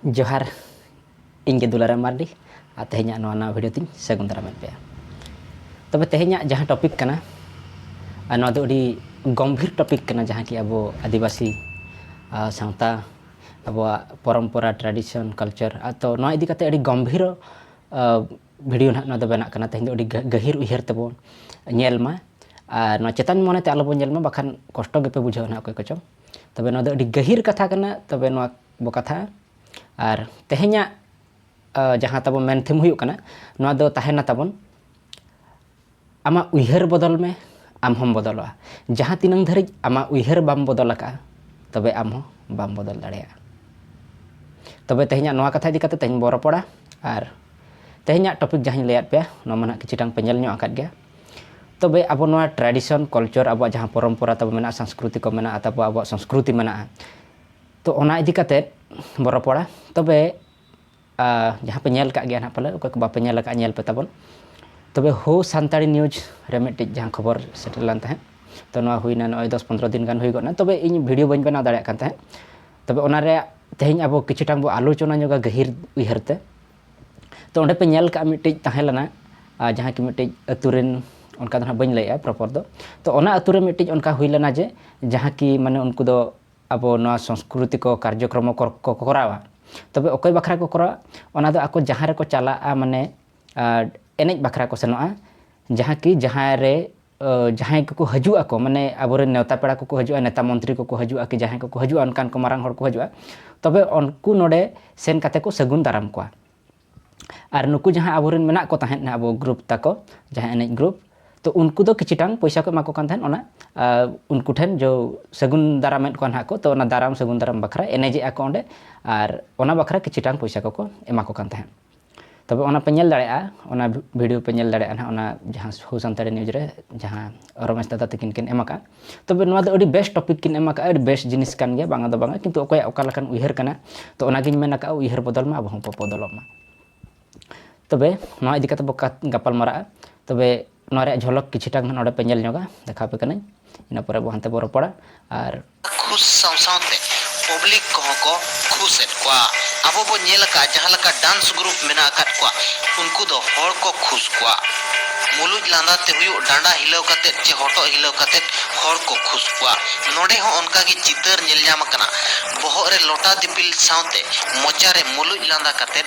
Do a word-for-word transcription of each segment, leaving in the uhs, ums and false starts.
ᱡᱚᱦᱟᱨ, ᱤᱧ ᱜᱮ ᱫᱩᱞᱟᱨᱟᱢ ᱢᱟᱨᱰᱤ, ᱟᱨ ᱛᱮᱦᱮᱧᱟᱜ ᱱᱚᱣᱟ ᱱᱟᱣᱟ ᱵᱷᱤᱰᱤᱭᱳ ᱛᱤᱧ ᱥᱟᱹᱜᱩᱱ ᱫᱟᱨᱟᱢᱮᱫ ᱯᱮᱭᱟ᱾ ᱛᱚᱵᱮ ᱛᱮᱦᱮᱧᱟᱜ ᱡᱟᱦᱟᱸ ᱴᱚᱯᱤᱠ ᱠᱟᱱᱟ, ᱟᱨ ᱱᱚᱣᱟ ᱫᱚ ᱟᱹᱰᱤ ᱜᱚᱢᱵᱷᱤᱨ ᱴᱚᱯᱤᱠ ᱠᱟᱱᱟ, ᱡᱟᱦᱟᱸ ᱠᱤ ᱟᱵᱚ ᱟᱹᱫᱤᱵᱟᱹᱥᱤ, ᱟᱨ ᱥᱟᱶᱛᱟ, ᱟᱵᱚᱣᱟᱜ ᱯᱚᱨᱚᱢᱯᱚᱨᱟ, ᱴᱨᱟᱰᱤᱥᱚᱱ, ᱠᱟᱞᱪᱟᱨ, ᱟᱨ ᱛᱚ ᱱᱚᱣᱟ ᱤᱫᱤ ᱠᱟᱛᱮ ᱟᱹᱰᱤ ᱜᱚᱢᱵᱷᱤᱨ, ᱟᱨ ᱵᱷᱤᱰᱤᱭᱳ ᱱᱟᱦᱟᱜ ᱱᱚᱣᱟ ᱫᱚ ᱵᱮᱱᱟᱜ ᱠᱟᱱᱟ᱾ ᱛᱮᱦᱮᱧ ᱫᱚ ᱟᱹᱰᱤ ᱜᱟᱹ-, ᱜᱟᱹᱦᱤᱨ ᱩᱭᱦᱟᱹᱨ ᱛᱮᱵᱚᱱ ᱧᱮᱞ ᱢᱟ, ᱟᱨ ᱱᱚᱣᱟ ᱪᱮᱛᱟᱱ ᱢᱚᱱᱮᱛᱮ ᱟᱞᱚᱵᱚᱱ ᱧᱮᱞ ᱢᱟ, ᱵᱟᱠᱷᱟᱱ ᱠᱚᱥᱴᱚ ᱜᱮᱯᱮ ᱵᱩᱡᱷᱟᱹᱣᱟ ᱱᱟᱦᱟᱜ ᱚᱠᱚᱭ ᱠᱚᱪᱚᱝ᱾ ᱛᱚᱵᱮ ᱱᱚᱣᱟ ᱫᱚ ᱟᱹᱰᱤ ᱜᱟᱹᱦᱤᱨ ᱠᱟᱛᱷᱟ ᱠᱟᱱᱟ, ᱛᱚᱵᱮ ᱱᱚᱣᱟ ᱵᱚ ᱠᱟᱛᱷᱟ᱾ ᱟᱨ ᱛᱮᱦᱮᱧᱟᱜ, ᱟᱨ ᱡᱟᱦᱟᱸ ᱛᱟᱵᱚᱱ ᱢᱮᱱ ᱛᱷᱤᱢ ᱦᱩᱭᱩᱜ ᱠᱟᱱᱟ, ᱱᱚᱣᱟ ᱫᱚ ᱛᱟᱦᱮᱱᱟ ᱛᱟᱵᱚᱱ, ᱟᱢᱟᱜ ᱩᱭᱦᱟᱹᱨ ᱵᱚᱫᱚᱞ ᱢᱮ, ᱟᱢ ᱦᱚᱢ ᱵᱚᱫᱚᱞᱚᱜᱼᱟ᱾ ᱡᱟᱦᱟᱸ ᱛᱤᱱᱟᱹᱝ ᱫᱷᱟᱹᱨᱤᱡ ᱟᱢᱟᱜ ᱩᱭᱦᱟᱹᱨ ᱵᱟᱢ ᱵᱚᱫᱚᱞ ᱟᱠᱟᱫᱼᱟ, ᱛᱚᱵᱮ ᱟᱢ ᱦᱚᱸ ᱵᱟᱢ ᱵᱚᱫᱚᱞ ᱫᱟᱲᱮᱭᱟᱜᱼᱟ᱾ ᱛᱚᱵᱮ ᱛᱮᱦᱮᱧᱟᱜ ᱱᱚᱣᱟ ᱠᱟᱛᱷᱟ ᱤᱫᱤ ᱠᱟᱛᱮ ᱛᱮᱦᱮᱧ ᱵᱚ ᱨᱚᱯᱚᱲᱟ᱾ ᱟᱨ ᱛᱮᱦᱮᱧᱟᱜ ᱴᱚᱯᱤᱠ ᱡᱟᱦᱟᱸᱧ ᱞᱟᱹᱭᱟᱫ ᱯᱮᱭᱟ, ᱱᱚᱣᱟ ᱢᱟ ᱱᱟᱦᱟᱜ ᱠᱤᱪᱷᱩ ᱴᱟᱝ ᱯᱮ ᱧᱮᱞ ᱧᱚᱜ ᱟᱠᱟᱫ ᱜᱮᱭᱟ᱾ ᱛᱚᱵᱮ ᱟᱵᱚ ᱱᱚᱣᱟ ᱴᱨᱟᱰᱤᱥᱚᱱ, ᱠᱟᱞᱪᱟᱨ, ᱟᱵᱚᱣᱟᱜ ᱡᱟᱦᱟᱸ ᱯᱚᱨᱚᱢᱯᱚᱨᱟ ᱛᱟᱵᱚ ᱢᱮᱱᱟᱜᱼᱟ, ᱥᱚᱝᱥᱠᱨᱤᱛᱤ ᱠᱚ ᱢᱮᱱᱟᱜᱼᱟ, ᱛᱟᱵᱚ ᱟᱵᱚᱣᱟᱜ ᱥᱚᱝᱥᱠᱨᱤᱛᱤ ᱢᱮᱱᱟᱜᱼᱟ, ᱛᱚ ᱚᱱᱟ ᱤᱫᱤ ᱠᱟᱛᱮ ᱵᱚ ᱨᱚᱯᱚᱲᱟ᱾ ᱛᱚᱵᱮ ᱟᱨ ᱡᱟᱦᱟᱸ ᱯᱮ ᱧᱮᱞ ᱠᱟᱜ ᱜᱮᱭᱟ ᱱᱟᱦᱟᱜ ᱯᱟᱞᱮ, ᱚᱠᱚᱭ ᱠᱚ ᱵᱟᱯᱮ ᱧᱮᱞ ᱟᱠᱟᱫ, ᱧᱮᱞ ᱯᱮ ᱛᱟᱵᱚᱱ᱾ ᱛᱚᱵᱮ ᱦᱳ ᱥᱟᱱᱛᱟᱲᱤ ᱱᱤᱭᱩᱡᱽ ᱨᱮ ᱢᱤᱫᱴᱤᱡ ᱡᱟᱦᱟᱸ ᱠᱷᱚᱵᱚᱨ ᱥᱮᱴᱮᱨ ᱞᱮᱱ ᱛᱟᱦᱮᱸᱫ, ᱛᱚ ᱱᱚᱣᱟ ᱦᱩᱭᱱᱟ ᱱᱚᱜᱼᱚᱭ ᱫᱚᱥ ᱯᱚᱱᱨᱚ ᱫᱤᱱ ᱜᱟᱱ ᱦᱩᱭ ᱜᱚᱫ ᱮᱱᱟ, ᱛᱚᱵᱮ ᱤᱧ ᱵᱷᱤᱰᱤᱭᱳ ᱵᱟᱹᱧ ᱵᱮᱱᱟᱣ ᱫᱟᱲᱮᱭᱟᱜ ᱠᱟᱱ ᱛᱟᱦᱮᱸᱫ᱾ ᱛᱚᱵᱮ ᱚᱱᱟ ᱨᱮ ᱛᱮᱦᱮᱧ ᱟᱵᱚ ᱠᱤᱪᱷᱩ ᱴᱟᱝ ᱵᱚ ᱟᱞᱳᱪᱚᱱᱟ ᱧᱚᱜᱟ ᱜᱟᱹᱦᱤᱨ ᱩᱭᱦᱟᱹᱨ ᱛᱮ᱾ ᱛᱚ ᱚᱸᱰᱮ ᱯᱮ ᱧᱮᱞ ᱠᱟᱜᱼᱟ ᱢᱤᱫᱴᱤᱡ ᱛᱟᱦᱮᱸ ᱞᱮᱱᱟ, ᱟᱨ ᱡᱟᱦᱟᱸ ᱠᱤ ᱢᱤᱫᱴᱤᱡ ᱟᱹᱛᱩ ᱨᱮᱱ, ᱚᱱᱠᱟ ᱫᱚ ᱱᱟᱦᱟᱜ ᱵᱟᱹᱧ ᱞᱟᱹᱭᱮᱜᱼᱟ ᱯᱨᱚᱯᱚᱨ ᱫᱚ᱾ ᱛᱚ ᱚᱱᱟ ᱟᱹᱛᱩ ᱨᱮ ᱢᱤᱫᱴᱤᱡ ᱚᱱᱠᱟ ᱦᱩᱭ ᱞᱮᱱᱟ ᱡᱮ, ᱡᱟᱦᱟᱸ ᱠᱤ ᱢᱟᱱᱮ ᱩᱱᱠᱩ ᱫᱚ ᱟᱵᱚ ᱱᱚᱣᱟ ᱥᱚᱝᱥᱠᱨᱤᱛᱤ ᱠᱚ ᱠᱟᱨᱡᱚᱠᱨᱚᱢ ᱠᱚ, ᱠᱚ ᱠᱚᱨᱟᱣᱟ᱾ ᱛᱚᱵᱮ ᱚᱠᱚᱭ ᱵᱟᱠᱷᱨᱟ ᱠᱚ ᱠᱚᱨᱟᱣᱟ? ᱚᱱᱟ ᱫᱚ ᱟᱠᱚ ᱡᱟᱦᱟᱸ ᱨᱮᱠᱚ ᱪᱟᱞᱟᱜᱼᱟ, ᱢᱟᱱᱮ, ᱟᱨ ᱮᱱᱮᱡ ᱵᱟᱠᱷᱨᱟ ᱠᱚ ᱥᱮᱱᱚᱜᱼᱟ, ᱡᱟᱦᱟᱸ ᱠᱤ ᱡᱟᱦᱟᱸ ᱨᱮ, ᱟᱹ, ᱡᱟᱦᱟᱸᱭ ᱠᱚᱠᱚ ᱦᱤᱡᱩᱜ ᱟᱠᱚ, ᱢᱟᱱᱮ ᱟᱵᱚᱨᱮᱱ ᱱᱮᱣᱛᱟ ᱯᱮᱲᱟ ᱠᱚᱠᱚ ᱦᱤᱡᱩᱜᱼᱟ, ᱱᱮᱛᱟ ᱢᱚᱱᱛᱨᱤ ᱠᱚᱠᱚ ᱦᱤᱡᱩᱜᱼᱟ, ᱠᱤ ᱡᱟᱦᱟᱸᱭ ᱠᱚᱠᱚ ᱦᱤᱡᱩᱜᱼᱟ, ᱚᱱᱠᱟᱱ ᱠᱚ ᱢᱟᱨᱟᱝ ᱦᱚᱲ ᱠᱚ ᱦᱤᱡᱩᱜᱼᱟ, ᱛᱚᱵᱮ ᱩᱱᱠᱩ ᱱᱚᱰᱮ ᱥᱮᱱ ᱠᱟᱛᱮ ᱠᱚ ᱥᱟᱹᱜᱩᱱ ᱫᱟᱨᱟᱢ ᱠᱚᱣᱟ᱾ ᱟᱨ ᱱᱩᱠᱩ ᱡᱟᱦᱟᱸ ᱟᱵᱚᱨᱮᱱ ᱢᱮᱱᱟᱜ ᱠᱚ ᱛᱟᱦᱮᱸᱫ, ᱟᱵᱚ ᱜᱨᱩᱯ ᱛᱟᱠᱚ, ᱡᱟᱦᱟᱸ ᱮᱱᱮᱡ ᱜᱨᱩᱯ, ᱛᱚ ᱩᱱᱠᱩ ᱫᱚ ᱠᱤᱪᱷᱤ ᱴᱟᱝ ᱯᱚᱭᱥᱟ ᱠᱚ ᱮᱢᱟ ᱠᱚ ᱠᱟᱱ ᱛᱟᱦᱮᱸᱫ, ᱚᱱᱟ, ᱟᱨ ᱩᱱᱠᱩ ᱴᱷᱮᱱ ᱡᱚ ᱥᱟᱹᱜᱩᱱ ᱫᱟᱨᱟᱢᱮᱫ ᱠᱚᱣᱟ ᱱᱟᱦᱟᱜ ᱠᱚ, ᱛᱚ ᱚᱱᱟ ᱫᱟᱨᱟᱢ, ᱥᱟᱹᱜᱩᱱ ᱫᱟᱨᱟᱢ ᱵᱟᱠᱷᱨᱟ ᱮᱱᱮᱡᱮᱜᱼᱟ ᱠᱚ ᱚᱸᱰᱮ, ᱟᱨ ᱚᱱᱟ ᱵᱟᱠᱷᱨᱟ ᱠᱤᱪᱷᱤ ᱴᱟᱝ ᱯᱚᱭᱥᱟ ᱠᱚᱠᱚ ᱮᱢᱟ ᱠᱚ ᱠᱟᱱ ᱛᱟᱦᱮᱸᱫ᱾ ᱛᱚᱵᱮ ᱚᱱᱟ ᱯᱮ ᱧᱮᱞ ᱫᱟᱲᱮᱭᱟᱜᱼᱟ, ᱚᱱᱟ ᱵᱷᱤᱰᱤᱭᱳ ᱯᱮ ᱧᱮᱞ ᱫᱟᱲᱮᱭᱟᱜᱼᱟ ᱱᱟᱦᱟᱜ, ᱚᱱᱟ ᱡᱟᱦᱟᱸ ᱦᱳ ᱥᱟᱱᱛᱟᱲᱤ ᱱᱤᱭᱩᱡᱽ ᱨᱮ ᱡᱟᱦᱟᱸ ᱨᱚᱢᱮᱥ ᱫᱟᱫᱟ ᱛᱟᱹᱠᱤᱱ ᱠᱤᱱ ᱮᱢ ᱟᱠᱟᱫᱼᱟ᱾ ᱛᱚᱵᱮ ᱱᱚᱣᱟ ᱫᱚ ᱟᱹᱰᱤ ᱵᱮᱥ ᱴᱚᱯᱤᱠ ᱠᱤᱱ ᱮᱢ ᱟᱠᱟᱫᱼᱟ, ᱟᱹᱰᱤ ᱵᱮᱥ ᱡᱤᱱᱤᱥ ᱠᱟᱱ ᱜᱮᱭᱟ, ᱵᱟᱝᱟ ᱫᱚ ᱵᱟᱝᱟ, ᱠᱤᱱᱛᱩ ᱚᱠᱚᱭᱟᱜ ᱚᱠᱟ ᱞᱮᱠᱟᱱ ᱩᱭᱦᱟᱹᱨ ᱠᱟᱱᱟ, ᱛᱚ ᱚᱱᱟᱜᱤᱧ ᱢᱮᱱ ᱟᱠᱟᱫᱼᱟ, ᱩᱭᱦᱟᱹᱨ ᱵᱚᱫᱚᱞ ᱢᱟ, ᱟᱵᱚ ᱦᱚᱸ ᱵᱚ ᱵᱚᱫᱚᱞᱚᱜ ᱢᱟ᱾ ᱛᱚᱵᱮ ᱱᱚᱣᱟ ᱤᱫᱤ ᱠᱟᱛᱮ ᱵᱚ ᱠᱟ-, ᱜᱟᱯᱟᱞ ᱢᱟᱨᱟᱜᱼᱟ᱾ ᱛᱚᱵᱮ ᱱᱚᱣᱟ ᱨᱮᱭᱟᱜ ᱡᱷᱚᱞᱚᱠ ᱠᱤᱪᱷᱤ ᱴᱟᱝ ᱱᱚᱰᱮ ᱯᱮ ᱧᱮᱞ ᱧᱚᱜᱟ, ᱫᱮᱠᱷᱟᱣ ᱟᱯᱮ ᱠᱟᱹᱱᱟᱹᱧ, ᱤᱱᱟᱹ ᱯᱚᱨᱮ ᱵᱚ ᱦᱟᱱᱛᱮ ᱵᱚ ᱨᱚᱯᱚᱲᱟ᱾ ᱟᱨ ᱠᱷᱩᱥ ᱥᱟᱶ ᱥᱟᱶᱛᱮ ᱯᱟᱵᱽᱞᱤᱠ ᱠᱚᱦᱚᱸ ᱠᱚ ᱠᱷᱩᱥ ᱮᱫ ᱠᱚᱣᱟ᱾ ᱟᱵᱚ ᱵᱚ ᱧᱮᱞ ᱟᱠᱟᱫᱼᱟ, ᱡᱟᱦᱟᱸ ᱞᱮᱠᱟ ᱰᱟᱱᱥ ᱜᱨᱩᱯ ᱢᱮᱱᱟᱜ ᱟᱠᱟᱫ ᱠᱚᱣᱟ, ᱩᱱᱠᱩ ᱫᱚ ᱦᱚᱲ ᱠᱚ ᱠᱷᱩᱥ ᱠᱚᱣᱟ᱾ ᱢᱩᱞᱩᱡ ᱞᱟᱸᱫᱟ ᱛᱮ ᱦᱩᱭᱩᱜ, ᱰᱟᱸᱰᱟ ᱦᱤᱞᱟᱹᱣ ᱠᱟᱛᱮᱫ ᱪᱮ ᱦᱚᱴᱚᱜ ᱦᱤᱞᱟᱹᱣ ᱠᱟᱛᱮᱫ ᱦᱚᱲ ᱠᱚ ᱠᱷᱩᱥ ᱠᱚᱣᱟ᱾ ᱱᱚᱰᱮ ᱦᱚᱸ ᱚᱱᱠᱟ ᱜᱮ ᱪᱤᱛᱟᱹᱨ ᱧᱮᱞ ᱧᱟᱢ ᱟᱠᱟᱱᱟ᱾ ᱵᱚᱦᱚᱜ ᱨᱮ ᱞᱚᱴᱟ ᱫᱤᱯᱤᱞ ᱥᱟᱶᱛᱮ ᱢᱚᱪᱟ ᱨᱮ ᱢᱩᱞᱩᱡ ᱞᱟᱸᱫᱟ ᱠᱟᱛᱮᱫ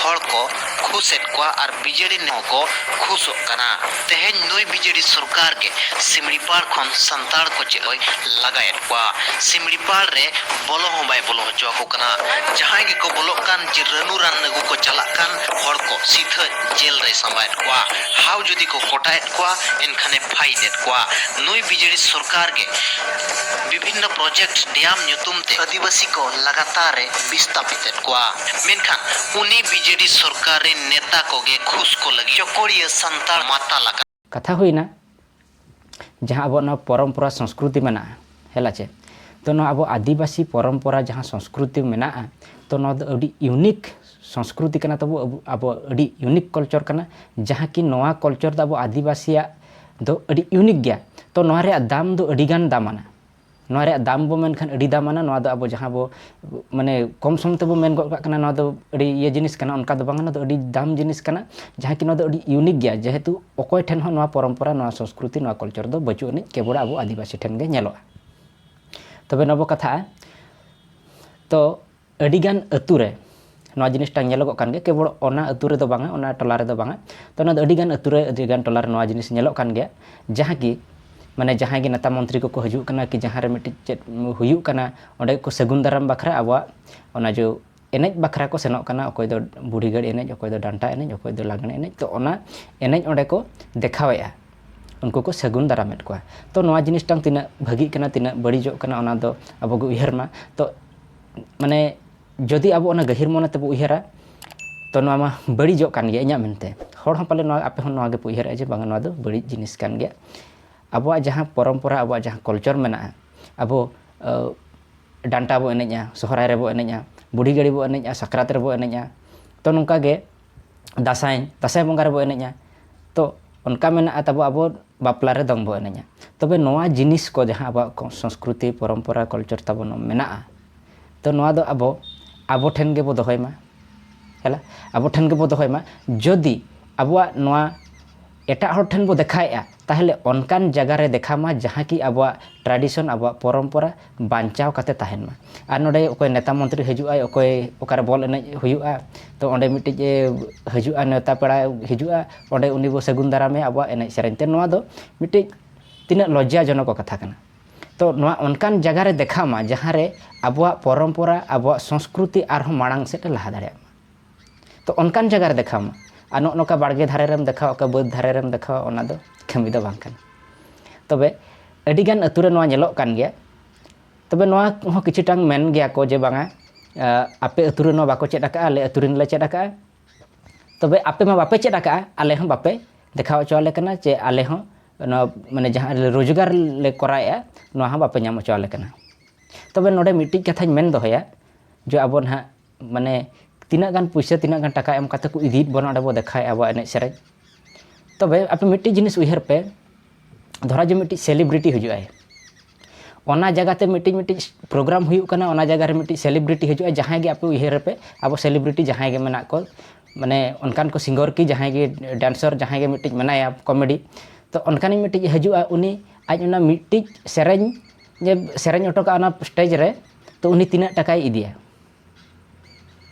ᱦᱚᱲ ᱠᱚ ᱠᱷᱩᱥ ᱮᱫ ᱠᱚᱣᱟ ᱟᱨ ᱵᱤᱡᱮᱰᱤ ᱦᱚᱸ ᱠᱚ ᱠᱷᱩᱥᱚᱜ ᱠᱟᱱᱟ᱾ ᱛᱮᱦᱮᱧ ᱱᱩᱭ ᱵᱤᱡᱮᱰᱤ ᱥᱚᱨᱠᱟᱨ ᱜᱮ ᱥᱤᱢᱲᱤᱯᱟᱲ ᱠᱷᱚᱱ ᱥᱟᱱᱛᱟᱲ ᱠᱚ ᱪᱮᱫ ᱠᱚᱭ ᱞᱟᱜᱟᱭᱮᱫ ᱠᱚᱣᱟ᱾ ᱥᱤᱢᱲᱤᱯᱟᱲ ᱨᱮ ᱵᱚᱞᱚ ᱦᱚᱸ ᱵᱟᱭ ᱵᱚᱞᱚ ᱦᱚᱪᱚ ᱟᱠᱚ ᱠᱟᱱᱟ᱾ ᱡᱟᱦᱟᱸᱭ ᱜᱮᱠᱚ ᱵᱚᱞᱚᱜ ᱠᱟᱱ ᱪᱮ ᱨᱟᱹᱱᱩ ᱨᱟᱱ ᱟᱹᱜᱩ ᱠᱚ ᱪᱟᱞᱟᱜ ᱠᱟᱱ, ᱦᱚᱲ ᱠᱚ ᱥᱤᱫᱷᱟᱹ ᱡᱮᱞ ᱨᱮ ᱥᱟᱢᱵᱟᱭᱮᱫ ᱠᱚᱣᱟ᱾ ᱦᱟᱣ ᱡᱩᱫᱤ ᱠᱚ ᱠᱚᱴᱟᱭᱮᱫ ᱠᱚᱣᱟ, ᱮᱱᱠᱷᱟᱱᱮ ᱯᱷᱟᱭᱤᱱ ᱮᱫ ᱠᱚᱣᱟ᱾ ᱱᱩᱭ ᱵᱤᱡᱮᱰᱤ ᱥᱚᱨᱠᱟᱨ ᱜᱮ ᱵᱤᱵᱷᱤᱱᱱᱚ ᱯᱨᱚᱡᱮᱠᱴ ᱰᱮᱢ ᱧᱩᱛᱩᱢ ᱛᱮ ᱟᱹᱫᱤᱵᱟᱹᱥᱤ ᱠᱚ ᱞᱟᱜᱟᱛᱟᱨ ᱮ ᱵᱤᱥᱛᱟᱯᱤᱛ ᱮᱫ ᱠᱚᱣᱟ᱾ ᱢᱮᱱᱠᱷᱟᱱ ᱩᱱᱤ ᱵᱤᱡᱮᱰᱤ ᱥᱚᱨᱠᱟᱨ ᱨᱮᱱ ᱱᱮᱛᱟ ᱠᱚᱜᱮ ᱠᱷᱩᱥ ᱠᱚ ᱞᱟᱹᱜᱤᱫ ᱪᱚᱠᱚᱲᱤᱭᱟᱹ ᱥᱟᱱᱛᱟᱲ ᱢᱟᱛᱟᱞ ᱟᱠᱟᱱᱟ᱾ ᱠᱟᱛᱷᱟ ᱦᱩᱭᱱᱟ, ᱡᱟᱦᱟᱸ ᱟᱵᱚᱣᱟᱜ ᱱᱚᱣᱟ ᱯᱚᱨᱚᱢᱯᱚᱨᱟ ᱥᱚᱝᱥᱠᱨᱩᱛᱤ ᱢᱮᱱᱟᱜᱼᱟ, ᱦᱮᱸ ᱞᱟᱪᱮ? ᱛᱚ, ᱱᱚᱣᱟ ᱟᱵᱚ ᱟᱹᱫᱤᱵᱟᱹᱥᱤ ᱯᱚᱨᱚᱢᱯᱚᱨᱟ ᱡᱟᱦᱟᱸ ᱥᱚᱝᱥᱠᱨᱩᱛᱤ ᱢᱮᱱᱟᱜᱼᱟ, ᱛᱚ, ᱱᱚᱣᱟ ᱫᱚ ᱟᱹᱰᱤ ᱤᱭᱩᱱᱤᱠ ᱥᱚᱝᱥᱠᱨᱩᱛᱤ ᱠᱟᱱᱟ ᱛᱟᱵᱚ, ᱟᱵᱚ, ᱟᱵᱚ ᱟᱹᱰᱤ ᱤᱭᱩᱱᱤᱠ ᱠᱟᱞᱪᱟᱨ ᱠᱟᱱᱟ, ᱡᱟᱦᱟᱸ ᱠᱤ ᱱᱚᱣᱟ ᱠᱟᱞᱪᱟᱨ ᱫᱚ ᱟᱵᱚ ᱟᱹᱫᱤᱵᱟᱹᱥᱤᱭᱟᱜ ᱫᱚ ᱟᱹᱰᱤ ᱤᱭᱩᱱᱤᱠ ᱜᱮᱭᱟ᱾ ᱛᱚ, ᱱᱚᱣᱟ ᱨᱮᱭᱟᱜ ᱫᱟᱢ ᱫᱚ ᱟᱹᱰᱤ ᱜᱟᱱ ᱫᱟᱢᱟᱱᱟ᱾ ᱱᱚᱣᱟ ᱨᱮᱭᱟᱜ ᱫᱟᱢ ᱵᱚ ᱢᱮᱱᱠᱷᱟᱱ ᱟᱹᱰᱤ ᱫᱟᱢᱟᱱᱟ᱾ ᱱᱚᱣᱟ ᱫᱚ ᱟᱵᱚ ᱡᱟᱦᱟᱸ ᱵᱚ, ᱢᱟᱱᱮ, ᱠᱚᱢ ᱥᱚᱢ ᱛᱮᱵᱚ ᱢᱮᱱ ᱜᱚᱫ ᱠᱟᱜ ᱠᱟᱱᱟ, ᱱᱚᱣᱟ ᱫᱚ ᱟᱹᱰᱤ ᱤᱭᱟᱹ ᱡᱤᱱᱤᱥ ᱠᱟᱱᱟ, ᱚᱱᱠᱟ ᱫᱚ ᱵᱟᱝᱟ᱾ ᱱᱚᱣᱟ ᱫᱚ ᱟᱹᱰᱤ ᱫᱟᱢ ᱡᱤᱱᱤᱥ ᱠᱟᱱᱟ, ᱡᱟᱦᱟᱸ ᱠᱤ ᱱᱚᱣᱟ ᱫᱚ ᱟᱹᱰᱤ ᱤᱭᱩᱱᱤᱠ ᱜᱮᱭᱟ, ᱡᱮᱦᱮᱛᱩ ᱚᱠᱚᱭ ᱴᱷᱮᱱ ᱦᱚᱸ ᱱᱚᱣᱟ ᱯᱚᱨᱚᱢᱯᱚᱨᱟ, ᱱᱚᱣᱟ ᱥᱚᱝᱥᱠᱨᱩᱛᱤ, ᱱᱚᱣᱟ ᱠᱟᱞᱪᱟᱨ ᱫᱚ ᱵᱟᱹᱪᱩᱜ ᱟᱹᱱᱤᱡ, ᱠᱮᱵᱚᱞ ᱟᱵᱚ ᱟᱹᱫᱤᱵᱟᱹᱥᱤ ᱴᱷᱮᱱ ᱜᱮ ᱧᱮᱞᱚᱜᱼᱟ᱾ ᱛᱚᱵᱮ ᱱᱚᱣᱟ ᱵᱚ ᱠᱟᱛᱷᱟᱜᱼᱟ, ᱛᱚ, ᱟᱹᱰᱤᱜᱟᱱ ᱟᱹᱛᱩ ᱨᱮ ᱱᱚᱣᱟ ᱡᱤᱱᱤᱥᱴᱟ ᱧᱮᱞᱚᱜᱚᱜ ᱠᱟᱱ ᱜᱮᱭᱟ, ᱠᱮᱵᱚᱞ ᱚᱱᱟ ᱟᱹᱛᱩ ᱨᱮᱫᱚ ᱵᱟᱝᱟ, ᱚᱱᱟ ᱴᱚᱞᱟ ᱨᱮᱫᱚ ᱵᱟᱝᱟ᱾ ᱛᱚ, ᱚᱱᱟ ᱫᱚ ᱟᱹᱰᱤᱜᱟᱱ ᱟᱹᱛᱩ ᱨᱮ, ᱟᱹᱰᱤᱜᱟᱱ ᱴᱚᱞᱟ ᱨᱮ ᱱᱚᱣᱟ ᱡᱤᱱᱤᱥ ᱧᱮᱞᱚᱜ ᱠᱟᱱ ᱜᱮᱭᱟ, ᱡᱟᱦᱟᱸ ᱠᱤ, ᱢᱟᱱᱮ, ᱡᱟᱦᱟᱸᱭ ᱜᱮ ᱱᱮᱛᱟ ᱢᱚᱱᱛᱨᱤ ᱠᱚᱠᱚ ᱦᱤᱡᱩᱜ ᱠᱟᱱᱟ ᱠᱤ ᱡᱟᱦᱟᱸ ᱨᱮ ᱢᱤᱫᱴᱤᱡ ᱪᱮᱫ ᱦᱩᱭᱩᱜ ᱠᱟᱱᱟ, ᱚᱸᱰᱮ ᱠᱚ ᱥᱟᱹᱜᱩᱱ ᱫᱟᱨᱟᱢ ᱵᱟᱠᱷᱨᱟ ᱟᱵᱚᱣᱟᱜ ᱚᱱᱟ ᱡᱚ ᱮᱱᱮᱡ ᱵᱟᱠᱷᱨᱟ ᱠᱚ ᱥᱮᱱᱚᱜ ᱠᱟᱱᱟ, ᱚᱠᱚᱭ ᱫᱚ ᱵᱩᱰᱷᱤ ᱜᱟᱹᱲ ᱮᱱᱮᱡ, ᱚᱠᱚᱭ ᱫᱚ ᱰᱟᱱᱴᱟ ᱮᱱᱮᱡ, ᱚᱠᱚᱭ ᱫᱚ ᱞᱟᱜᱽᱬᱮ ᱮᱱᱮᱡ᱾ ᱛᱚ, ᱚᱱᱟ ᱮᱱᱮᱡ ᱚᱸᱰᱮ ᱠᱚ ᱫᱮᱠᱷᱟᱣᱮᱫᱼᱟ, ᱩᱱᱠᱩ ᱠᱚ ᱥᱟᱹᱜᱩᱱ ᱫᱟᱨᱟᱢᱮᱫ ᱠᱚᱣᱟ᱾ ᱛᱚ, ᱱᱚᱣᱟ ᱡᱤᱱᱤᱥᱴᱟᱝ ᱛᱤᱱᱟᱹᱜ ᱵᱷᱟᱹᱜᱤᱜ ᱠᱟᱱᱟ, ᱛᱤᱱᱟᱹᱜ ᱵᱟᱹᱲᱤᱡᱚᱜ ᱠᱟᱱᱟ, ᱚᱱᱟ ᱫᱚ ᱟᱵᱚ ᱜᱮ ᱩᱭᱦᱟᱹᱨ ᱢᱟ᱾ ᱛᱚ, ᱢᱟᱱᱮ, ᱡᱩᱫᱤ ᱟᱵᱚ ᱚᱱᱟ ᱜᱟᱹᱦᱤᱨ ᱢᱚᱱᱮ ᱛᱮᱵᱚ ᱩᱭᱦᱟᱹᱨᱟ, ᱛᱚ, ᱱᱚᱣᱟ ᱢᱟ ᱵᱟᱹᱲᱤᱡᱚᱜ ᱠᱟᱱ ᱜᱮᱭᱟ ᱤᱧᱟᱹᱜ ᱢᱮᱱᱛᱮ᱾ ᱦᱚᱲ ᱦᱚᱸ ᱯᱟᱞᱮ ᱱᱚᱣᱟ, ᱟᱯᱮ ᱦᱚᱸ ᱱᱚᱣᱟ ᱜᱮᱯᱮ ᱩᱭᱦᱟᱹᱨᱮᱜᱼᱟ ᱡᱮ ᱵᱟᱝᱟ, ᱱᱚᱣᱟ ᱫᱚ ᱵᱟᱹᱲᱤᱡ ᱡᱤᱱᱤᱥ ᱠᱟᱱ ᱜᱮᱭᱟ᱾ ᱟᱵᱚᱣᱟᱜ ᱡᱟᱦᱟᱸ ᱯᱚᱨᱚᱢᱯᱚᱨᱟ, ᱟᱵᱚᱣᱟᱜ ᱡᱟᱦᱟᱸ ᱠᱟᱞᱪᱟᱨ ᱢᱮᱱᱟᱜᱼᱟ, ᱟᱵᱚ, ᱟᱹ, ᱰᱟᱱᱴᱟ ᱵᱚ ᱮᱱᱮᱡᱼᱟ, ᱥᱚᱦᱨᱟᱭ ᱨᱮᱵᱚ ᱮᱱᱮᱡᱼᱟ, ᱵᱩᱰᱷᱤ ᱜᱟᱹᱲᱤ ᱵᱚ ᱮᱱᱮᱡᱼᱟ, ᱥᱟᱠᱨᱟᱛ ᱨᱮᱵᱚ ᱮᱱᱮᱡᱼᱟ, ᱛᱚ, ᱱᱚᱝᱠᱟ ᱜᱮ ᱫᱟᱸᱥᱟᱭ, ᱫᱟᱸᱥᱟᱭ ᱵᱚᱸᱜᱟ ᱨᱮᱵᱚ ᱮᱱᱮᱡᱼᱟ᱾ ᱛᱚ, ᱚᱱᱠᱟ ᱢᱮᱱᱟᱜᱼᱟ ᱛᱟᱵᱚ, ᱟᱵᱚ ᱵᱟᱯᱞᱟ ᱨᱮ ᱫᱚᱝ ᱵᱚ ᱮᱱᱮᱡᱼᱟ᱾ ᱛᱚᱵᱮ ᱱᱚᱣᱟ ᱡᱤᱱᱤᱥ ᱠᱚ ᱡᱟᱦᱟᱸ ᱟᱵᱚᱣᱟᱜ ᱠᱚ ᱥᱚᱝᱥᱠᱨᱩᱛᱤ, ᱯᱚᱨᱚᱢᱯᱚᱨᱟ, ᱠᱟᱞᱪᱟᱨ ᱛᱟᱵᱚᱱ ᱢᱮᱱᱟᱜᱼᱟ, ᱛᱚ ᱱᱚᱣᱟ ᱫᱚ ᱟᱵᱚ ᱟᱵᱚ ᱴᱷᱮᱱ ᱜᱮᱵᱚ ᱫᱚᱦᱚᱭ ᱢᱟ᱾ ᱦᱮᱞᱟ, ᱟᱵᱚ ᱴᱷᱮᱱ ᱜᱮᱵᱚ ᱫᱚᱦᱚᱭ ᱢᱟ᱾ ᱡᱩᱫᱤ ᱟᱵᱚᱣᱟᱜ ᱱᱚᱣᱟ ᱮᱴᱟᱜ ᱦᱚᱲ ᱴᱷᱮᱱ ᱵᱚ ᱫᱮᱠᱷᱟᱣᱮᱫᱼᱟ, ᱛᱟᱦᱚᱞᱮ ᱚᱱᱠᱟᱱ ᱡᱟᱭᱜᱟ ᱨᱮ ᱫᱮᱠᱷᱟᱣ ᱢᱟ ᱡᱟᱦᱟᱸ ᱠᱤ ᱟᱵᱚᱣᱟᱜ tradition, ᱟᱵᱚᱣᱟᱜ ᱯᱚᱨᱚᱢᱯᱚᱨᱟ ᱵᱟᱧᱪᱟᱣ ᱠᱟᱛᱮ ᱛᱟᱦᱮᱱ ᱢᱟ᱾ ᱟᱨ ᱱᱚᱰᱮ ᱚᱠᱚᱭ ᱱᱮᱛᱟ ᱢᱚᱱᱛᱨᱤ ᱦᱤᱡᱩᱜ ᱟᱭ, ᱚᱠᱚᱭ ᱚᱠᱟᱨᱮ ᱵᱚᱞ ᱮᱱᱮᱡ ᱦᱩᱭᱩᱜᱼᱟ, ᱛᱚ ᱚᱸᱰᱮ ᱢᱤᱫᱴᱤᱡ ᱮ ᱦᱤᱡᱩᱜᱼᱟ, ᱱᱮᱣᱛᱟ ᱯᱮᱲᱟ ᱦᱤᱡᱩᱜᱼᱟ, ᱚᱸᱰᱮ ᱩᱱᱤ ᱵᱚ ᱥᱟᱹᱜᱩᱱ ᱫᱟᱨᱟᱢᱮᱭᱟ ᱟᱵᱚᱣᱟᱜ ᱮᱱᱮᱡ ᱥᱮᱨᱮᱧ ᱛᱮ᱾ ᱱᱚᱣᱟ ᱫᱚ ᱢᱤᱫᱴᱤᱡ ᱛᱤᱱᱟᱹᱜ ᱞᱚᱡᱡᱟᱡᱚᱱᱚᱠ ᱠᱟᱛᱷᱟ ᱠᱟᱱᱟ᱾ ᱛᱚ ᱱᱚᱣᱟ ᱚᱱᱠᱟᱱ ᱡᱟᱭᱜᱟ ᱨᱮ ᱫᱮᱠᱷᱟᱣ ᱢᱟ ᱡᱟᱦᱟᱸ ᱨᱮ ᱟᱵᱚᱣᱟᱜ ᱯᱚᱨᱚᱢᱯᱚᱨᱟ, ᱟᱵᱚᱣᱟᱜ ᱥᱚᱸᱥᱠᱨᱩᱛᱤ ᱟᱨᱦᱚᱸ ᱢᱟᱲᱟᱝ ᱥᱮᱫ ᱮ ᱞᱟᱦᱟ ᱫᱟᱲᱮᱭᱟᱜ ᱢᱟ᱾ ᱛᱚ ᱚᱱᱠᱟᱱ ᱡᱟᱭᱜᱟ ᱨᱮ ᱫᱮᱠᱷᱟᱣ ᱢᱟ᱾ ᱟᱨ ᱱᱚᱜᱼᱚ ᱱᱚᱝᱠᱟ ᱵᱟᱲᱜᱮ ᱫᱷᱟᱨᱮ ᱨᱮᱢ ᱫᱮᱠᱷᱟᱣᱟ, ᱚᱠᱟ ᱵᱟᱹᱫᱽ ᱫᱷᱟᱨᱮ ᱨᱮᱢ ᱫᱮᱠᱷᱟᱣᱟ, ᱚᱱᱟ ᱫᱚ ᱠᱟᱹᱢᱤ ᱫᱚ ᱵᱟᱝ ᱠᱟᱱᱟ᱾ ᱛᱚᱵᱮ ᱟᱹᱰᱤᱜᱟᱱ ᱟᱹᱛᱩ ᱨᱮ ᱱᱚᱣᱟ ᱧᱮᱞᱚᱜ ᱠᱟᱱ ᱜᱮᱭᱟ᱾ ᱛᱚᱵᱮ ᱱᱚᱣᱟ ᱦᱚᱸ ᱠᱤᱪᱷᱩᱴᱟᱝ ᱢᱮᱱ ᱜᱮᱭᱟ ᱠᱚ ᱡᱮ ᱵᱟᱝᱟ, ᱟᱯᱮ ᱟᱹᱛᱩ ᱨᱮ ᱱᱚᱣᱟ ᱵᱟᱠᱚ ᱪᱮᱫ ᱟᱠᱟᱫᱼᱟ, ᱟᱞᱮ ᱟᱹᱛᱩ ᱨᱮᱱ ᱞᱮ ᱪᱮᱫ ᱟᱠᱟᱫᱼᱟ᱾ ᱛᱚᱵᱮ ᱟᱯᱮ ᱢᱟ ᱵᱟᱯᱮ ᱪᱮᱫ ᱟᱠᱟᱫᱼᱟ, ᱟᱞᱮ ᱦᱚᱸ ᱵᱟᱯᱮ ᱫᱮᱠᱷᱟᱣ ᱦᱚᱪᱚ ᱟᱞᱮ ᱠᱟᱱᱟ ᱡᱮ ᱟᱞᱮ ᱦᱚᱸ ᱱᱚᱣᱟ, ᱢᱟᱱᱮ, ᱡᱟᱦᱟᱸ ᱨᱳᱡᱽᱜᱟᱨ ᱞᱮ ᱠᱚᱨᱟᱣᱮᱫᱼᱟ, ᱱᱚᱣᱟ ᱦᱚᱸ ᱵᱟᱯᱮ ᱧᱟᱢ ᱦᱚᱪᱚ ᱟᱞᱮ ᱠᱟᱱᱟ᱾ ᱛᱚᱵᱮ ᱱᱚᱰᱮ ᱢᱤᱫᱴᱤᱡ ᱠᱟᱛᱷᱟᱧ ᱢᱮᱱ ᱫᱚᱦᱚᱭᱟ, ᱡᱮ ᱟᱵᱚ ᱱᱟᱦᱟᱜ, ᱢᱟᱱᱮ, ᱛᱤᱱᱟᱹᱜ ᱜᱟᱱ ᱯᱩᱭᱥᱟᱹ, ᱛᱤᱱᱟᱹᱜ ᱜᱟᱱ ᱴᱟᱠᱟ ᱮᱢ ᱠᱟᱛᱮ ᱠᱚ ᱤᱫᱤᱭᱮᱫ ᱵᱚᱱᱟ, ᱚᱸᱰᱮ ᱵᱚ ᱫᱮᱠᱷᱟᱣᱮᱫᱼᱟ ᱟᱵᱚᱣᱟᱜ ᱮᱱᱮᱡ ᱥᱮᱨᱮᱧ᱾ ᱛᱚᱵᱮ ᱟᱯᱮ ᱢᱤᱫᱴᱤᱡ ᱡᱤᱱᱤᱥ ᱩᱭᱦᱟᱹᱨ ᱯᱮ, ᱫᱷᱚᱨᱟ ᱡᱮ ᱢᱤᱫᱴᱤᱡ celebrity ᱦᱤᱡᱩᱜ ᱟᱭ, ᱚᱱᱟ ᱡᱟᱭᱜᱟ ᱛᱮ ᱢᱤᱫᱴᱤᱡ, ᱢᱤᱫᱴᱤᱡ program ᱦᱩᱭᱩᱜ ᱠᱟᱱᱟ, ᱚᱱᱟ ᱡᱟᱭᱜᱟ ᱨᱮ ᱢᱤᱫᱴᱤᱡ celebrity ᱦᱤᱡᱩᱜᱼᱟ, ᱡᱟᱦᱟᱸᱭ ᱜᱮ ᱟᱯᱮ ᱩᱭᱦᱟᱹᱨ ᱨᱮᱯᱮ, ᱟᱵᱚ celebrity ᱡᱟᱦᱟᱸᱭ ᱜᱮ ᱢᱮᱱᱟᱜ ᱠᱚ, ᱢᱟᱱᱮ, ᱚᱱᱠᱟᱱ ᱠᱚ singer ᱠᱤ ᱡᱟᱦᱟᱸᱭ ᱜᱮ dancer ᱡᱟᱦᱟᱸᱭ ᱜᱮ ᱢᱤᱫᱴᱤᱡ ᱢᱮᱱᱟᱭᱟ comedy, ᱛᱚ ᱚᱱᱠᱟᱱᱤᱡ ᱢᱤᱫᱴᱤᱡ ᱦᱤᱡᱩᱜᱼᱟ, ᱩᱱᱤ ᱟᱡ ᱚᱱᱟ ᱢᱤᱫᱴᱤᱡ ᱥᱮᱨᱮᱧ, ᱡᱮ ᱥᱮᱨᱮᱧ ᱦᱚᱴᱚ ᱠᱟᱜᱼᱟ ᱚᱱᱟ stage ᱨᱮ, ᱛᱚ ᱩᱱᱤ ᱛᱤᱱᱟᱹᱜ ᱴᱟᱠᱟᱭ ᱤᱫᱤᱭᱟ?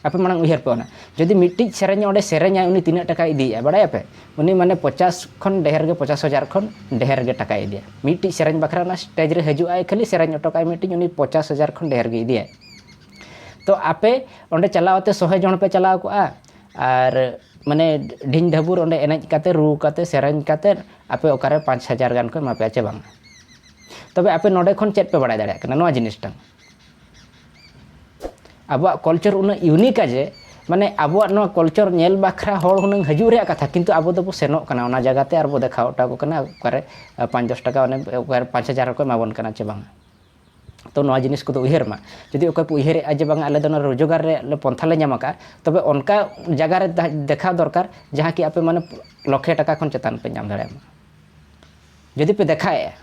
ᱟᱯᱮ ᱢᱟᱲᱟᱝ ᱩᱭᱦᱟᱹᱨ ᱯᱮ ᱚᱱᱟ, ᱡᱩᱫᱤ ᱢᱤᱫᱴᱤᱡ ᱥᱮᱨᱮᱧ ᱚᱸᱰᱮ ᱥᱮᱨᱮᱧᱟᱭ, ᱩᱱᱤ ᱛᱤᱱᱟᱹᱜ ᱴᱟᱠᱟᱭ ᱤᱫᱤᱭᱮᱫᱼᱟ, ᱵᱟᱲᱟᱭᱟᱯᱮ? ᱩᱱᱤ, ᱢᱟᱱᱮ, ᱯᱚᱪᱟᱥ ᱠᱷᱚᱱ ᱰᱷᱮᱨ ᱜᱮ, ᱯᱚᱪᱟᱥ ᱦᱟᱡᱟᱨ ᱠᱷᱚᱱ ᱰᱷᱮᱨ ᱜᱮ ᱴᱟᱠᱟᱭ ᱤᱫᱤᱭᱟ᱾ ᱢᱤᱫᱴᱤᱡ ᱥᱮᱨᱮᱧ ᱵᱟᱠᱷᱨᱟ ᱚᱱᱟ stage ᱨᱮ ᱦᱤᱡᱩᱜ ᱟᱭ, ᱠᱷᱟᱹᱞᱤ ᱥᱮᱨᱮᱧ ᱦᱚᱴᱚ ᱠᱟᱜᱼᱟᱭ ᱢᱤᱫᱴᱤᱡ, ᱩᱱᱤ ᱯᱚᱪᱟᱥ ᱦᱟᱡᱟᱨ ᱠᱷᱚᱱ ᱰᱷᱮᱨ ᱜᱮ ᱤᱫᱤᱭᱟᱭ᱾ ᱛᱚ ᱟᱯᱮ ᱚᱸᱰᱮ ᱪᱟᱞᱟᱣ ᱠᱟᱛᱮ ᱥᱚᱦᱮ ᱡᱚᱱ ᱯᱮ ᱪᱟᱞᱟᱣ ᱠᱚᱜᱼᱟ, ᱟᱨ, ᱢᱟᱱᱮ, ᱰᱷᱤᱝ ᱰᱷᱟᱹᱵᱩᱨ ᱚᱸᱰᱮ ᱮᱱᱮᱡ ᱠᱟᱛᱮ, ᱨᱩ ᱠᱟᱛᱮ, ᱥᱮᱨᱮᱧ ᱠᱟᱛᱮ ᱟᱯᱮ ᱚᱠᱟᱨᱮ ᱯᱟᱸᱪ ᱦᱟᱡᱟᱨ ᱜᱟᱱ ᱠᱚ ᱮᱢᱟ ᱯᱮᱭᱟ ᱪᱮ ᱵᱟᱝ? ᱛᱚᱵᱮ ᱟᱯᱮ ᱱᱚᱰᱮ ᱠᱷᱚᱱ ᱪᱮᱫ ᱯᱮ ᱵᱟᱲᱟᱭ ᱫᱟᱲᱮᱭᱟᱜ ᱠᱟᱱᱟ ᱱᱚᱣᱟ ᱡᱤᱱᱤᱥᱴᱟᱝ? ᱟᱵᱚᱣᱟᱜ culture ᱩᱱᱟᱹᱜ unique ᱟ ᱡᱮ, ᱢᱟᱱᱮ, ᱟᱵᱚᱣᱟᱜ ᱱᱚᱣᱟ culture ᱧᱮᱞ ᱵᱟᱠᱷᱨᱟ ᱦᱚᱲ ᱦᱩᱱᱟᱹᱝ ᱦᱤᱡᱩᱜ ᱨᱮᱭᱟᱜ ᱠᱟᱛᱷᱟ, ᱠᱤᱱᱛᱩ ᱟᱵᱚ ᱫᱚᱵᱚ ᱥᱮᱱᱚᱜ ᱠᱟᱱᱟ ᱚᱱᱟ ᱡᱟᱭᱜᱟ ᱛᱮ ᱟᱨ ᱵᱚ ᱫᱮᱠᱷᱟᱣ ᱦᱚᱴᱚ ᱟᱠᱚ ᱠᱟᱱᱟ ᱚᱠᱟᱨᱮ, ᱟᱨ, ᱯᱟᱸᱪ ᱫᱚᱥ ᱴᱟᱠᱟ, ᱚᱱᱮ ᱚᱠᱟᱨᱮ ᱯᱟᱸᱪ ᱦᱟᱡᱟᱨ ᱦᱚᱸᱠᱚ ᱮᱢᱟ ᱵᱚᱱ ᱠᱟᱱᱟ ᱪᱮ ᱵᱟᱝ? ᱛᱚ ᱱᱚᱣᱟ ᱡᱤᱱᱤᱥ ᱠᱚᱫᱚ ᱩᱭᱦᱟᱹᱨ ᱢᱟ᱾ ᱡᱩᱫᱤ ᱚᱠᱚᱭ ᱯᱮ ᱩᱭᱦᱟᱹᱨᱮᱫᱼᱟ ᱡᱮ ᱵᱟᱝᱟ, ᱟᱞᱮ ᱫᱚ ᱱᱚᱣᱟ ᱨᱳᱡᱽᱜᱟᱨ ᱨᱮ ᱟᱞᱮ ᱯᱚᱱᱛᱷᱟ ᱞᱮ ᱧᱟᱢ ᱟᱠᱟᱫᱼᱟ, ᱛᱚᱵᱮ ᱚᱱᱠᱟ ᱡᱟᱭᱜᱟ ᱨᱮ ᱫᱮ-, ᱫᱮᱠᱷᱟᱣ ᱫᱚᱨᱠᱟᱨ ᱡᱟᱦᱟᱸ ᱠᱤ ᱟᱯᱮ, ᱢᱟᱱᱮ, ᱞᱚᱠᱷᱮ ᱴᱟᱠᱟ ᱠᱷᱚᱱ ᱪᱮᱛᱟᱱ ᱯᱮ ᱧᱟᱢ ᱫᱟᱲᱮᱭᱟᱜ ᱢᱟ᱾ ᱡᱩᱫᱤ ᱯᱮ ᱫᱮᱠᱷᱟᱣᱮᱫᱼᱟ,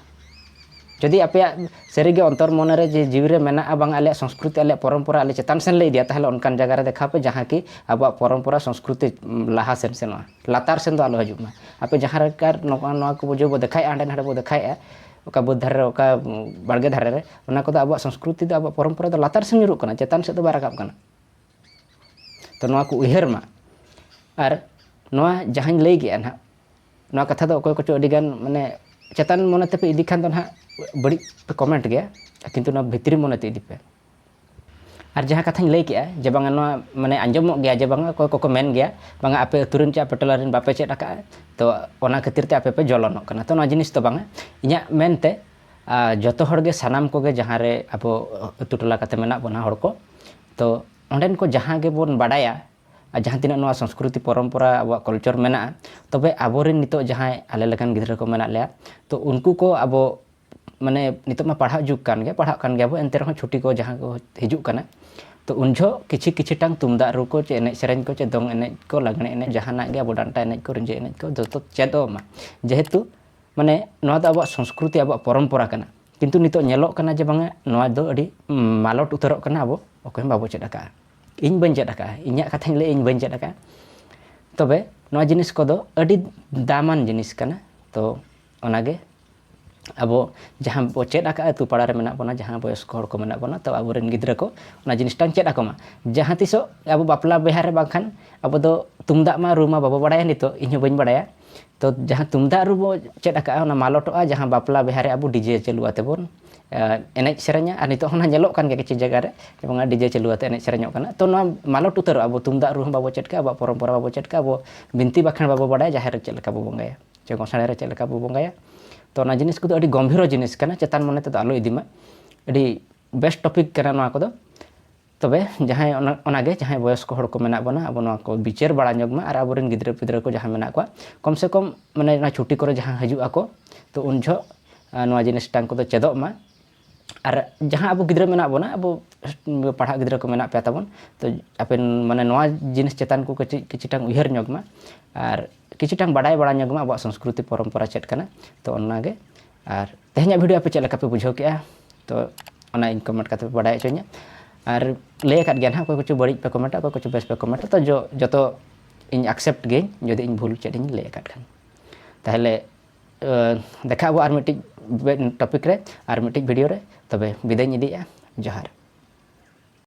ᱡᱩᱫᱤ ᱟᱯᱮᱭᱟᱜ ᱥᱟᱹᱨᱤᱜᱮ ᱚᱱᱛᱚᱨ ᱢᱚᱱᱮ ᱨᱮ ᱡᱮ ᱡᱤᱣᱤ ᱨᱮ ᱢᱮᱱᱟᱜᱼᱟ, ᱵᱟᱝ ᱟᱞᱮᱭᱟᱜ ᱥᱚᱝᱥᱠᱨᱤᱛᱤ, ᱟᱞᱮᱭᱟᱜ ᱯᱚᱨᱚᱢᱯᱚᱨᱟ ᱟᱞᱮ ᱪᱮᱛᱟᱱ ᱥᱮᱱ ᱞᱮ ᱤᱫᱤᱭᱟ, ᱛᱟᱦᱚᱞᱮ ᱚᱱᱠᱟᱱ ᱡᱟᱭᱜᱟ ᱨᱮ ᱫᱮᱠᱷᱟᱣ ᱯᱮ ᱡᱟᱦᱟᱸ ᱠᱤ ᱟᱵᱚᱣᱟᱜ ᱯᱚᱨᱚᱢᱯᱚᱨᱟ ᱥᱚᱝᱥᱠᱨᱤᱛᱤ ᱞᱟᱦᱟ ᱥᱮᱱ ᱥᱮᱱᱚᱜᱼᱟ, ᱞᱟᱛᱟᱨ ᱥᱮᱱ ᱫᱚ ᱟᱞᱚ ᱦᱤᱡᱩᱜ ᱢᱟ᱾ ᱟᱯᱮ ᱡᱟᱦᱟᱸ ᱞᱮᱠᱟ ᱱᱚᱣᱟ, ᱱᱚᱣᱟ ᱠᱚ ᱵᱩᱡᱷᱟᱹᱣ ᱵᱚ ᱫᱮᱠᱷᱟᱭᱮᱫᱼᱟ, ᱦᱟᱸᱰᱮ ᱱᱟᱰᱮ ᱵᱚ ᱫᱮᱠᱷᱟᱭᱮᱫᱼᱟ, ᱚᱠᱟ ᱵᱟᱹᱫᱽ ᱫᱷᱟᱨᱮ ᱨᱮ, ᱚᱠᱟ ᱵᱟᱲᱜᱮ ᱫᱷᱟᱨᱮ ᱨᱮ, ᱚᱱᱟ ᱠᱚᱫᱚ ᱟᱵᱚᱣᱟᱜ ᱥᱚᱝᱥᱠᱨᱤᱛᱤ ᱫᱚ, ᱟᱵᱚᱣᱟᱜ ᱯᱚᱨᱚᱢᱯᱚᱨᱟ ᱫᱚ ᱞᱟᱛᱟᱨ ᱥᱮᱱ ᱧᱩᱨᱩᱜ ᱠᱟᱱᱟ, ᱪᱮᱛᱟᱱ ᱥᱮᱫ ᱫᱚ ᱵᱟᱭ ᱨᱟᱠᱟᱵ ᱠᱟᱱᱟ᱾ ᱛᱚ ᱱᱚᱣᱟ ᱠᱚ ᱩᱭᱦᱟᱹᱨ ᱢᱟ᱾ ᱟᱨ ᱱᱚᱣᱟ ᱡᱟᱦᱟᱸᱧ ᱞᱟᱹᱭ ᱠᱮᱜᱼᱟ ᱱᱟᱦᱟᱜ, ᱱᱚᱣᱟ ᱠᱟᱛᱷᱟ ᱫᱚ ᱚᱠᱚᱭ ᱠᱚᱪᱚ ᱟᱹᱰᱤᱜᱟᱱ ᱢᱟᱱᱮ ᱪᱮᱛᱟᱱ ᱢᱚᱱᱮ ᱛᱮᱯᱮ ᱤᱫᱤ ᱠᱷᱟᱱ ᱫᱚ ᱱᱟᱦᱟᱜ ᱵᱟᱹᱲᱤᱡ ᱯᱮ ᱠᱚᱢᱮᱱᱴ ᱜᱮᱭᱟ, ᱠᱤᱱᱛᱩ ᱱᱚᱣᱟ ᱵᱷᱤᱛᱨᱤ ᱢᱚᱱᱮ ᱛᱮ ᱤᱫᱤ ᱯᱮ᱾ ᱟᱨ ᱡᱟᱦᱟᱸ ᱠᱟᱛᱷᱟᱧ ᱞᱟᱹᱭ ᱠᱮᱜᱼᱟ ᱡᱮ ᱵᱟᱝᱟ ᱱᱚᱣᱟ ᱢᱟᱱᱮ ᱟᱸᱡᱚᱢᱚᱜ ᱜᱮᱭᱟ ᱡᱮ ᱵᱟᱝᱟ ᱚᱠᱚᱭ ᱠᱚᱠᱚ ᱢᱮᱱ ᱜᱮᱭᱟ, ᱵᱟᱝᱟ ᱟᱯᱮ ᱟᱹᱛᱩ ᱨᱮᱱ ᱪᱮ ᱟᱯᱮ ᱴᱚᱞᱟ ᱨᱮᱱ ᱵᱟᱯᱮ ᱪᱮᱫ ᱟᱠᱟᱫᱼᱟ, ᱛᱚ ᱚᱱᱟ ᱠᱷᱟᱹᱛᱤᱨ ᱛᱮ ᱟᱯᱮ ᱯᱮ ᱡᱚᱞᱚᱱᱚᱜ ᱠᱟᱱᱟ᱾ ᱛᱚ ᱱᱚᱣᱟ ᱡᱤᱱᱤᱥ ᱫᱚ ᱵᱟᱝᱟ᱾ ᱤᱧᱟᱹᱜ ᱢᱮᱱᱛᱮ ᱟᱨ ᱡᱚᱛᱚ ᱦᱚᱲ ᱜᱮ, ᱥᱟᱱᱟᱢ ᱠᱚᱜᱮ ᱡᱟᱦᱟᱸ ᱨᱮ ᱟᱵᱚ ᱟᱹᱛᱩ ᱴᱚᱞᱟ ᱠᱟᱛᱮ ᱢᱮᱱᱟᱜ ᱵᱚᱱᱟ ᱦᱚᱲ ᱠᱚ, ᱛᱚ ᱚᱸᱰᱮᱱ ᱠᱚ ᱡᱟᱦᱟᱸ ᱜᱮᱵᱚᱱ ᱵᱟᱰᱟᱭᱟ ᱟᱨ ᱡᱟᱦᱟᱸ ᱛᱤᱱᱟᱹᱜ ᱱᱚᱣᱟ ᱥᱚᱝᱥᱠᱨᱤᱛᱤ ᱯᱚᱨᱚᱢᱯᱚᱨᱟ ᱟᱵᱚᱣᱟᱜ ᱠᱟᱞᱪᱟᱨ ᱢᱮᱱᱟᱜᱼᱟ, ᱛᱚᱵᱮ ᱟᱵᱚᱨᱮᱱ ᱱᱤᱛᱚᱜ ᱡᱟᱦᱟᱸᱭ ᱟᱞᱮ ᱞᱮᱠᱟᱱ ᱜᱤᱫᱽᱨᱟᱹ ᱠᱚ ᱢᱮᱱᱟᱜ ᱞᱮᱭᱟ, ᱛᱚ ᱩᱱᱠᱩ ᱠᱚ ᱟᱵᱚ ᱢᱟᱱᱮ ᱱᱤᱛᱚᱜ ᱢᱟ ᱯᱟᱲᱦᱟᱜ ᱡᱩᱜᱽ ᱠᱟᱱ ᱜᱮ, ᱯᱟᱲᱦᱟᱜ ᱠᱟᱱ ᱜᱮᱭᱟᱵᱚ, ᱮᱱᱛᱮ ᱨᱮᱦᱚᱸ ᱪᱷᱩᱴᱤ ᱠᱚ ᱡᱟᱦᱟᱸ ᱠᱚ ᱦᱤᱡᱩᱜ ᱠᱟᱱᱟ, ᱛᱚ ᱩᱱ ᱡᱚᱦᱚᱜ ᱠᱤᱪᱷᱤ ᱠᱤᱪᱷᱤ ᱴᱟᱝ ᱛᱩᱢᱫᱟᱜ ᱨᱩ ᱠᱚ ᱪᱮ ᱮᱱᱮᱡ ᱥᱮᱨᱮᱧ ᱠᱚ ᱪᱮ ᱫᱚᱝ ᱮᱱᱮᱡ ᱠᱚ, ᱞᱟᱜᱽᱬᱮ ᱮᱱᱮᱡ, ᱡᱟᱦᱟᱱᱟᱜ ᱜᱮ ᱟᱵᱚ ᱰᱟᱱᱴᱟ ᱮᱱᱮᱡ ᱠᱚ, ᱨᱤᱸᱡᱟᱹ ᱮᱱᱮᱡ ᱠᱚ ᱡᱚᱛᱚ ᱪᱮᱫᱚᱜ ᱢᱟ᱾ ᱡᱮᱦᱮᱛᱩ ᱢᱟᱱᱮ ᱱᱚᱣᱟ ᱫᱚ ᱟᱵᱚᱣᱟᱜ ᱥᱚᱝᱥᱠᱨᱤᱛᱤ, ᱟᱵᱚᱣᱟᱜ ᱯᱚᱨᱚᱢᱯᱚᱨᱟ ᱠᱟᱱᱟ, ᱠᱤᱱᱛᱩ ᱱᱤᱛᱚᱜ ᱧᱮᱞᱚᱜ ᱠᱟᱱᱟ ᱡᱮ ᱵᱟᱝᱟ ᱱᱚᱣᱟ ᱫᱚ ᱟᱹᱰᱤ ᱢᱟᱞᱚᱴ ᱩᱛᱟᱹᱨᱚᱜ ᱠᱟᱱᱟ, ᱟᱵᱚ ᱚᱠᱚᱭ ᱦᱚᱸ ᱵᱟᱵᱚ ᱪᱮᱫ ᱟᱠᱟᱫᱼᱟ᱾ ᱤᱧ ᱵᱟᱹᱧ ᱪᱮᱫ ᱟᱠᱟᱫᱼᱟ, ᱤᱧᱟᱹᱜ ᱠᱟᱛᱷᱟᱧ ᱞᱟᱹᱭᱟ, ᱤᱧ ᱵᱟᱹᱧ ᱪᱮᱫ ᱟᱠᱟᱫᱼᱟ᱾ ᱛᱚᱵᱮ ᱱᱚᱣᱟ ᱡᱤᱱᱤᱥ ᱠᱚᱫᱚ ᱟᱹᱰᱤ ᱫᱟᱢᱟᱱ ᱡᱤᱱᱤᱥ ᱠᱟᱱᱟ᱾ ᱛᱚ ᱚᱱᱟᱜᱮ ᱟᱵᱚ ᱡᱟᱦᱟᱸ ᱵᱚ ᱪᱮᱫ ᱟᱠᱟᱫᱼᱟ, ᱟᱹᱛᱩ ᱯᱟᱲᱟ ᱨᱮ ᱢᱮᱱᱟᱜ ᱵᱚᱱᱟ, ᱡᱟᱦᱟᱸ ᱵᱚᱭᱚᱥᱠᱚ ᱦᱚᱲ ᱠᱚ ᱢᱮᱱᱟᱜ ᱵᱚᱱᱟ, ᱛᱚ ᱟᱵᱚᱨᱮᱱ ᱜᱤᱫᱽᱨᱟᱹ ᱠᱚ ᱚᱱᱟ ᱡᱤᱱᱤᱥᱴᱟᱝ ᱪᱮᱫ ᱟᱠᱚ ᱢᱟ᱾ ᱡᱟᱦᱟᱸ ᱛᱤᱥᱚᱜ ᱟᱵᱚ ᱵᱟᱯᱞᱟ ᱵᱤᱦᱟᱹ ᱨᱮ ᱵᱟᱝᱠᱷᱟᱱ ᱟᱵᱚ ᱫᱚ ᱛᱩᱢᱫᱟᱜ ᱢᱟ ᱨᱩ ᱢᱟ ᱵᱟᱵᱚ ᱵᱟᱲᱟᱭᱟ, ᱱᱤᱛᱚᱜ ᱤᱧ ᱦᱚᱸ ᱵᱟᱹᱧ ᱵᱟᱲᱟᱭᱟ᱾ ᱛᱚ ᱡᱟᱦᱟᱸ ᱛᱩᱢᱫᱟᱜ ᱨᱩ ᱵᱚ ᱪᱮᱫ ᱟᱠᱟᱫᱼᱟ, ᱚᱱᱟ ᱢᱟᱞᱚᱴᱚᱜᱼᱟ ᱡᱟᱦᱟᱸ ᱵᱟᱯᱞᱟ ᱵᱤᱦᱟᱹ ᱨᱮ ᱟᱵᱚ ᱰᱤᱡᱮ ᱪᱟᱹᱞᱩ ᱟᱛᱮ ᱵᱚᱱ, ᱮ, ᱮᱱᱮᱡ ᱥᱮᱨᱮᱧᱟ᱾ ᱟᱨ ᱱᱤᱛᱚᱜ ᱦᱚᱸ ᱱᱟᱦᱟᱜ ᱧᱮᱞᱚᱜ ᱠᱟᱱ ᱜᱮᱭᱟ ᱠᱤᱪᱷᱩ ᱡᱟᱭᱜᱟ ᱨᱮ, ᱡᱮ ᱵᱟᱝᱟ ᱰᱤᱡᱮ ᱪᱟᱹᱞᱩ ᱟᱛᱮ ᱮᱱᱮᱡ ᱥᱮᱨᱮᱧᱚᱜ ᱠᱟᱱᱟ᱾ ᱛᱚ ᱱᱚᱣᱟ ᱢᱟᱞᱚᱴ ᱩᱛᱟᱹᱨᱚᱜᱼᱟ, ᱟᱵᱚ ᱛᱩᱢᱫᱟᱜ ᱨᱩ ᱦᱚᱸ ᱵᱟᱵᱚ ᱪᱮᱫ ᱠᱟᱜᱼᱟ, ᱟᱵᱚᱣᱟᱜ ᱯᱚᱨᱚᱢᱯᱚᱨᱟ ᱵᱟᱵᱚ ᱪᱮᱫ ᱠᱟᱜᱼᱟ, ᱟᱵᱚ ᱵᱤᱱᱛᱤ ᱵᱟᱠᱷᱮᱬ ᱵᱟᱵᱚ ᱵᱟᱰᱟᱭᱟ, ᱡᱟᱦᱮᱨ ᱨᱮ ᱪᱮᱫ ᱞᱮᱠᱟ ᱵᱚ ᱵᱚᱸᱜᱟᱭᱟ, ᱪᱮ ᱜᱚᱸᱥᱟᱲᱮ ᱨᱮ ᱪᱮᱫ ᱞᱮᱠᱟ ᱵᱚ ᱵᱚᱸᱜᱟᱭᱟ᱾ ᱛᱚ ᱚᱱᱟ ᱡᱤᱱᱤᱥ ᱠᱚᱫᱚ ᱟᱹᱰᱤ ᱜᱚᱢᱵᱷᱤᱨᱚ ᱡᱤᱱᱤᱥ ᱠᱟᱱᱟ, ᱪᱮᱛᱟᱱ ᱢᱚᱱᱮ ᱛᱮᱫᱚ ᱟᱞᱚ ᱤᱫᱤ ᱢᱟ᱾ ᱟᱹᱰᱤ ᱵᱮᱥ ᱴᱚᱯᱤᱠ ᱠᱟᱱᱟ ᱱᱚᱣᱟ ᱠᱚᱫᱚ᱾ ᱛᱚᱵᱮ ᱡᱟᱦᱟᱸᱭ ᱚᱱᱟ, ᱚᱱᱟᱜᱮ ᱡᱟᱦᱟᱸᱭ ᱵᱚᱭᱚᱥᱠᱚ ᱦᱚᱲ ᱠᱚ ᱢᱮᱱᱟᱜ ᱵᱚᱱᱟ, ᱟᱵᱚ ᱱᱚᱣᱟ ᱠᱚ ᱵᱤᱪᱟᱹᱨ ᱵᱟᱲᱟ ᱧᱚᱜᱽ ᱢᱟ, ᱟᱨ ᱟᱵᱚᱨᱮᱱ ᱜᱤᱫᱽᱨᱟᱹ ᱯᱤᱫᱽᱨᱟᱹ ᱠᱚ ᱡᱟᱦᱟᱸ ᱢᱮᱱᱟᱜ ᱠᱚᱣᱟ, ᱠᱚᱢ ᱥᱮ ᱠᱚᱢ ᱢᱟᱱᱮ ᱚᱱᱟ ᱪᱷᱩᱴᱤ ᱠᱚᱨᱮ ᱡᱟᱦᱟᱸ ᱦᱤᱡᱩᱜ ᱟᱠᱚ, ᱛᱚ ᱩᱱ ᱡᱚᱦᱚᱜ, ᱟᱨ ᱱᱚᱣᱟ ᱡᱤᱱᱤᱥ ᱴᱟᱝ ᱠᱚᱫᱚ ᱪᱮᱫᱚᱜ ᱢᱟ᱾ ᱟᱨ ᱡᱟᱦᱟᱸ ᱟᱵᱚ ᱜᱤᱫᱽᱨᱟᱹ ᱢᱮᱱᱟᱜ ᱵᱚᱱᱟ, ᱟᱵᱚ ᱯᱟᱲᱦᱟᱜ ᱜᱤᱫᱽᱨᱟᱹ ᱠᱚ ᱢᱮᱱᱟᱜ ᱯᱮᱭᱟ ᱛᱟᱵᱚᱱ, ᱛᱚ ᱟᱯᱮ ᱢᱟᱱᱮ ᱱᱚᱣᱟ ᱡᱤᱱᱤᱥ ᱪᱮᱛᱟᱱ ᱠᱚ ᱠᱟᱹᱴᱤᱡ ᱠᱤᱪᱷᱩ ᱴᱟᱝ ᱩᱭᱦᱟᱹᱨ ᱧᱚᱜᱽ ᱢᱟ, ᱟᱨ ᱠᱤᱪᱷᱩ ᱴᱟᱝ ᱵᱟᱰᱟᱭ ᱵᱟᱲᱟ ᱧᱚᱜᱽ ᱢᱟ ᱟᱵᱚᱣᱟᱜ ᱥᱚᱝᱥᱠᱨᱤᱛᱤ ᱯᱚᱨᱚᱢᱯᱚᱨᱟ ᱪᱮᱫ ᱠᱟᱱᱟ᱾ ᱛᱚ ᱚᱱᱟᱜᱮ ᱟᱨ ᱛᱮᱦᱮᱧᱟᱜ ᱵᱷᱤᱰᱤᱭᱳ ᱟᱯᱮ ᱪᱮᱫ ᱞᱮᱠᱟ ᱯᱮ ᱵᱩᱡᱷᱟᱹᱣ ᱠᱮᱜᱼᱟ, ᱛᱚ ᱚᱱᱟ ᱤᱧ ᱠᱚᱢᱮᱱᱴ ᱠᱟᱛᱮ ᱯᱮ ᱵᱟᱰᱟᱭ ᱦᱚᱪᱚᱧᱟ᱾ ᱟᱨ ᱞᱟᱹᱭ ᱟᱠᱟᱫ ᱜᱮᱭᱟ ᱱᱟᱦᱟᱜ, ᱚᱠᱚᱭ ᱠᱚᱪᱚ ᱵᱟᱹᱲᱤᱡ ᱯᱮ ᱠᱚᱢᱮᱱᱴᱟ, ᱚᱠᱚᱭ ᱠᱚᱪᱚ ᱵᱮᱥ ᱯᱮ ᱠᱚᱢᱮᱱᱴᱟ, ᱛᱚ ᱡᱚ- ᱡᱚᱛᱚ ᱤᱧ ᱟᱠᱥᱮᱯᱴ ᱜᱤᱭᱟᱹᱧ ᱡᱩᱫᱤ ᱤᱧ ᱵᱷᱩᱞ ᱪᱮᱫ ᱤᱧ ᱞᱟᱹᱭ ᱟᱠᱟᱫ ᱠᱷᱟᱱ᱾ ᱛᱟᱦᱚᱞᱮ ᱟᱸ, ᱫᱮᱠᱷᱟᱜ ᱟᱵᱚ ᱟᱨ ᱢᱤᱫᱴᱤᱡ ᱴᱚᱯᱤᱠ ᱨᱮ, ᱟᱨ ᱢᱤᱫᱴᱤᱡ ᱵᱷᱤᱰᱤᱭᱳ ᱨᱮ᱾ ᱛᱚᱵᱮ ᱵᱤᱫᱟᱹᱭ ᱤᱧ ᱤᱫᱤᱭᱮᱫᱼᱟ᱾ ᱡᱚᱦᱟᱨ᱾